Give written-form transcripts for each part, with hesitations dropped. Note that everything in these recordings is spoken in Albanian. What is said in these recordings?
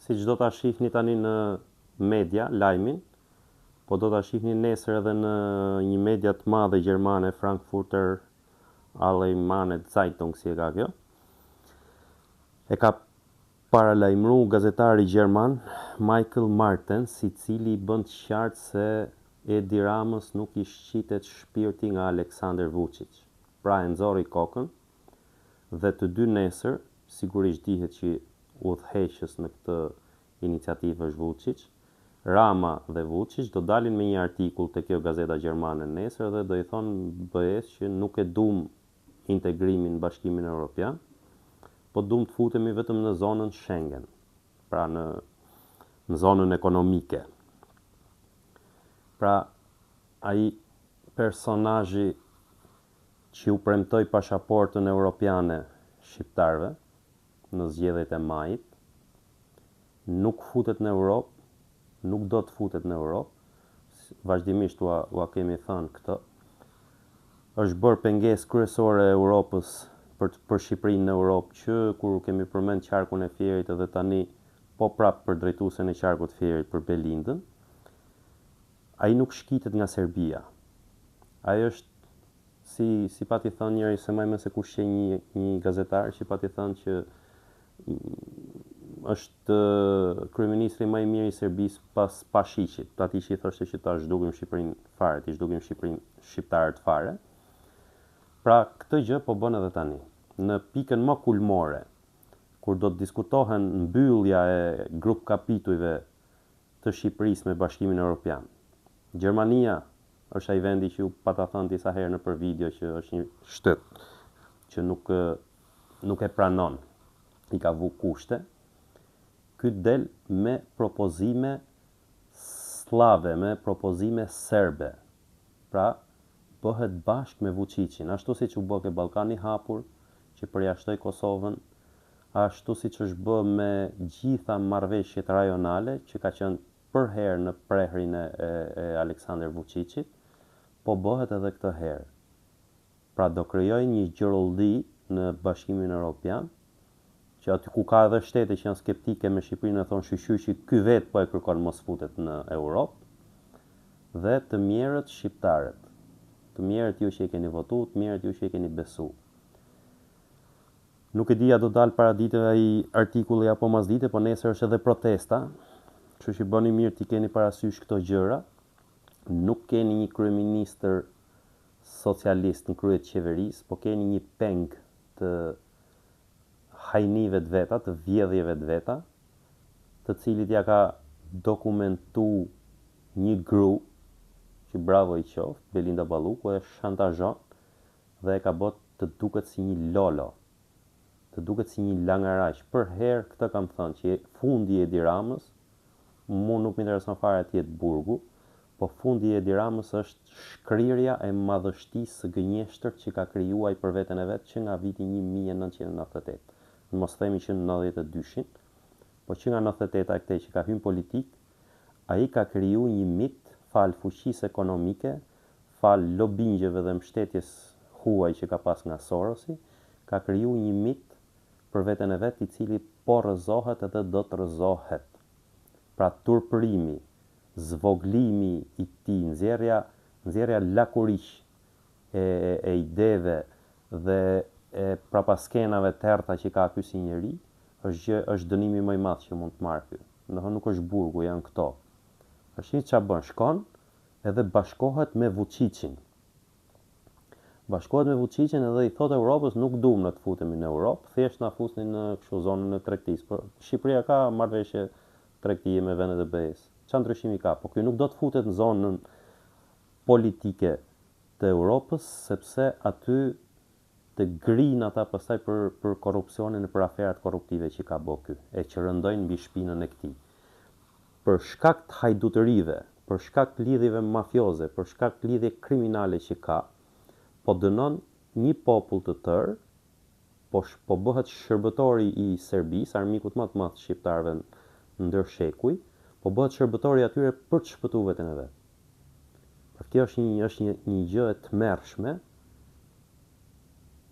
Siç do ta shihni tani në media, lajmin, po do ta shihni nesër edhe në një media të madhe gjermane, Frankfurter Allgemeine Zeitung, si e ka kjo. E ka paralajmëru gazetari gjerman Michael Martens, i cili bën të qartë se Edi Ramës nuk i shqitet shpirti nga Aleksander Vuçiç. Pra e nxorri kokën dhe të dy nesër, sigurisht dihet që udhëheqës në këtë iniciativë është Vuçiç, Rama dhe Vuçiç do dalin me një artikull te kjo gazeta gjermane nesër dhe do i thonë BE-së që nuk e dum integrimin në Bashkimin Europian, po dum të futemi vetëm në zonën Schengen, pra në në zonën ekonomike. Pra ai personazhi që u premtoi pashaportën europiane shqiptarëve në zgjedhjet e majit, nuk futet në Europë, nuk do të futet në Europë, vazhdimisht ua ua kemi thënë këtë. Është bërë pengesë kryesore e Europës për për Shqipërinë në Europë që kur kemi përmend qarkun e Fierit edhe tani po prapë për drejtuesen e qarkut të Fierit për Belindën. Ai nuk shkitet nga Serbia. Ai është si si pati thënë njëri s'e mbaj mend se kush qe një një gazetar që pati thënë që është kryeministri më i mirë i Serbisë pas Pashiqit, atij që i thoshte që ta zhdukim Shqipërinë fare, t'i zhdukim Shqipërinë shqiptarët fare. Pra, këtë gjë po bën edhe tani. Në pikën më kulmore, kur do të diskutohen mbyllja e grup kapitujve të Shqipërisë me Bashkimin Europian. Gjermania është ai vendi që ju pata thënë disa herë nëpër video që është një shtet që nuk nuk e pranon, i ka vu kushte. Ky del me propozime sllave, me propozime serbe. Pra, bëhet bashkë me Vuçiçin, ashtu siç u bë ke Ballkani i Hapur, që përjashtoi Kosovën, ashtu siç është bë me gjitha marrëveshjet rajonale, që ka qenë përherë në prehrin e e Aleksander Vuçiçit, po bëhet edhe këtë herë. Pra do krijojë një gjorolli në Bashkimin Europian, që aty ku ka edhe shtete që janë skeptike me Shqipërinë e thonë shyqyr që ky vetë po e kërkon mos futet në Europë, dhe të mjerët shqiptarët. Të mjerët ju që e keni votu, të mjerët ju që e keni besu. Nuk e di a do dalë para ditëve ai artikulli apo masdite, po nesër është edhe protesta, kështu që bëni mirë t'i keni parasysh këto gjëra. Nuk keni një kryeministër socialist në krye të qeverisë, po keni një peng të hajnive të veta, të vjedhjeve të veta, të cilit ja ka dokumentu një gru, që bravo i qoftë, Belinda Balluku e shantazhon dhe e ka bo të duket si një lolo, të duket si një langaraq. Përherë këtë kam thënë, që fundi i Edi Ramës, mu nuk më intereson fare të jetë burgu, po fundi i Edi Ramës është shkrirja e madhështisë së gënjeshtërt që ka kriju ai për veten e vet që nga viti 1998. Në mos themi që në 92-shin, po që nga 98-ta e këtej që ka hy në politikë, ai ka kriju një mit falë fuqisë ekonomike, falë lobingjeve dhe mbështetjes huaj që ka pas nga Sorosi, ka kriju një mit për veten e vet i cili po rrëzohet edhe do të rrëzohet. Pra turpërimi, zvoglimi i tij, nxjerrja nxjerrja lakuriq e e ideve dhe e prapaskenave të errëta që ka ky si njeri, është gjë është dënimi më i madh që mund të marrë ky. Domethënë nuk është burgu, janë këto. Tashi ça bën? Shkon edhe bashkohet me Vuçiçin. Bashkohet me Vuçiçin edhe i thotë Europës nuk duam ne të futemi në Europë, thjesht na fusni në kështu zonën e tregtisë. Po Shqipëria ka marrëveshje tregtie me vendet e BE-së. Ça ndryshimi ka? Po ky nuk do të futet në zonën politike të Europës sepse aty të grijnë ata pastaj për për korrupsionin e për aferat korruptive që ka bo ky e që rëndojnë mbi shpinën e këtij. Për shkak të hajdutërive, për shkak të lidhjeve mafioze, për shkak të lidhje kriminale që ka, po dënon një popull të tërë, po po bëhet shërbëtori i Serbisë, armikut më të madh të shqiptarëve ndër shekuj, po bëhet shërbëtori i atyre për të shpëtu veten e vet. Pra kjo është një është një një gjë e tmerrshme,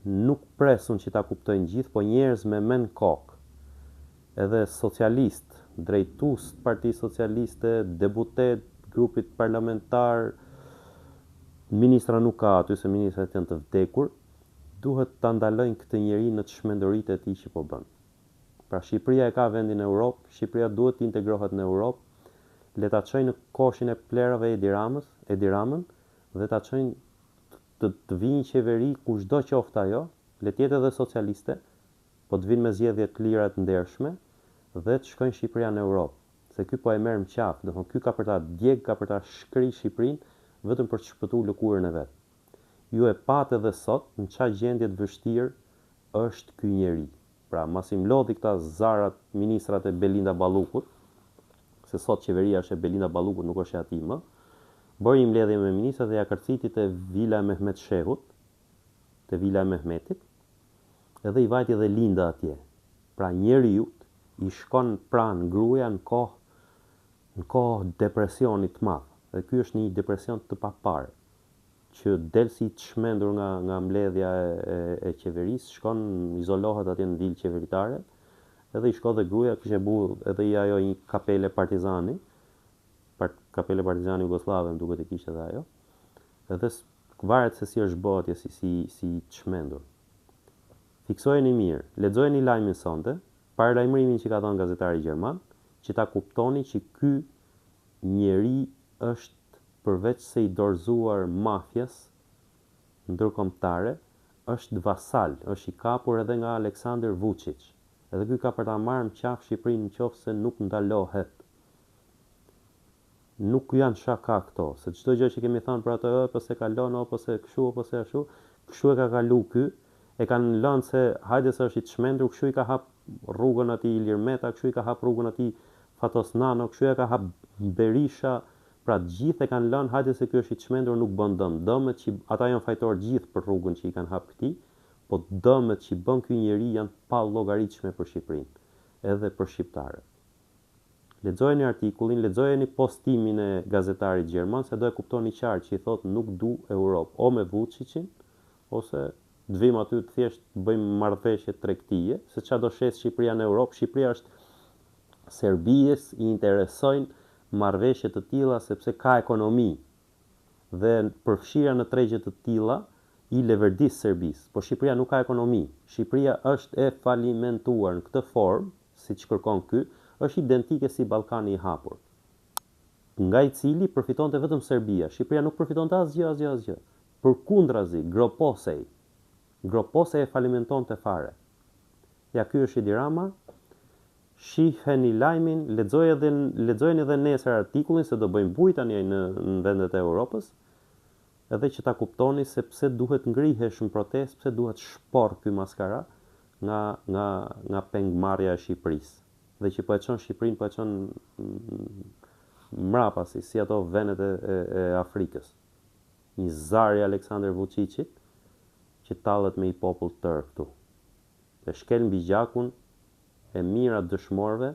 nuk pres unë që ta kuptojnë gjithë, po njerëz me mend në kokë. Edhe socialistë, drejtues të Partisë Socialiste, deputetë, grupit parlamentar, ministra nuk ka aty se ministrat janë të vdekur, duhet ta ndalojnë këtë njeri në çmenduritë e tij që po bën. Pra Shqipëria e ka vendin në Europë, Shqipëria duhet të integrohet në Europë, le ta çojnë në koshin e plerave Edi Ramës, Edi Ramën dhe ta çojnë të, të vijë një qeveri kushdo qoftë ajo, le të jetë edhe socialiste, po të vinë me zgjedhje të lira të ndershme dhe të shkojnë Shqipëria në Europë. Se ky po e merr në qafë, do thonë ky ka për ta djeg, ka për ta shkri Shqipërinë vetëm për të shpëtuar lëkurën e vet. Ju e patë edhe sot në ça gjendje të vështirë është ky njeri. Pra, masi mblodhi këta zarat ministrat e Belinda Ballukut, se sot qeveria është e Belinda Ballukut nuk është e atij më, bëri një mbledhje me ministrat dhe ja kërciti te vila e Mehmet Shehut, te vila e Mehmetit, edhe i vajti dhe Linda atje. Pra njeriut i shkon pranë gruaja në kohë në kohë depresioni të madh. Dhe ky është në një depresion të paparë që del si i çmendur nga nga mbledhja e, e, e qeverisë, shkon izolohet atje në vilë qeveritare, edhe i shkon dhe gruaja kishte bu edhe i ajo një kapele partizani, part, kapele partizani jugosllave, më duket e kishte edhe ajo. Edhe varet se si është bë atje si si si i çmendur. Fiksojeni mirë, lexojeni lajmin sonte, paralajmërimin që ka dhënë gazetari gjerman, që ta kuptoni që ky njeri është përveç se i dorëzuar mafias ndërkombëtare, është vasal, është i kapur edhe nga Aleksandër Vuçiç. Edhe ky ka për ta marrë në qafë Shqipërinë në qoftë se nuk ndalohet. Nuk janë shaka këto, se çdo gjë që kemi thënë për atë, ë, po se kalon, o, po se kështu, o, po se ashtu, kështu e ka kalu ky, e kanë lënë se hajde se është i çmendur, kështu i ka hap rrugën atij Ilir Meta, kështu i ka hap rrugën atij Fatos Nano, kështu ja ka hap Berisha, pra të gjithë e kanë lënë hajde se ky është i çmendur nuk bën dëm. Dëmet që ata janë fajtorë të gjithë për rrugën që i kanë hap këtij, po dëmet që bën ky njeri janë të pallogaritshme për Shqipërinë, edhe për shqiptarët. Lexojeni artikullin, lexojeni postimin e gazetarit gjerman se do e kuptoni qartë që i thotë nuk du Europë, o me Vuçiçin ose të vijmë aty të thjesht të bëjmë marrëveshje tregtie, se ça do shesë Shqipëria në Europë, Shqipëria është Serbisë i interesojnë marrëveshje të tilla sepse ka ekonomi dhe përfshirja në tregje të tilla i leverdis Serbisë. Po Shqipëria nuk ka ekonomi. Shqipëria është e falimentuar në këtë formë, siç kërkon ky, është identike si Ballkani i Hapur, nga i cili përfitonte vetëm Serbia. Shqipëria nuk përfitonte asgjë, asgjë, asgjë. Përkundrazi, groposej. Groposej e falimentonte fare. Ja ky është Edi Rama. Shiheni lajmin, lexoj edhe lexojeni edhe nesër artikullin se do bëjmë bujë tani në në vendet e Europës. Edhe që ta kuptoni se pse duhet ngrihesh në protestë, pse duhet shporr ky maskara nga nga nga pengmarrja e Shqipërisë. Dhe që po e çon Shqipërinë, po e çon mrapa si si ato vendet e, e, e Afrikës. Një zar i Aleksandër Vuçiçit që tallet me një popull të tërë këtu. Dhe shkel mbi gjakun e mijëra dëshmorëve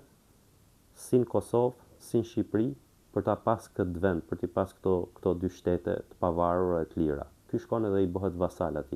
si në Kosovë, si në Shqipëri, për ta pas këtë vend, për t'i pas këto këto dy shtete të pavarura e të lira. Ky shkon edhe i bëhet vasal atij.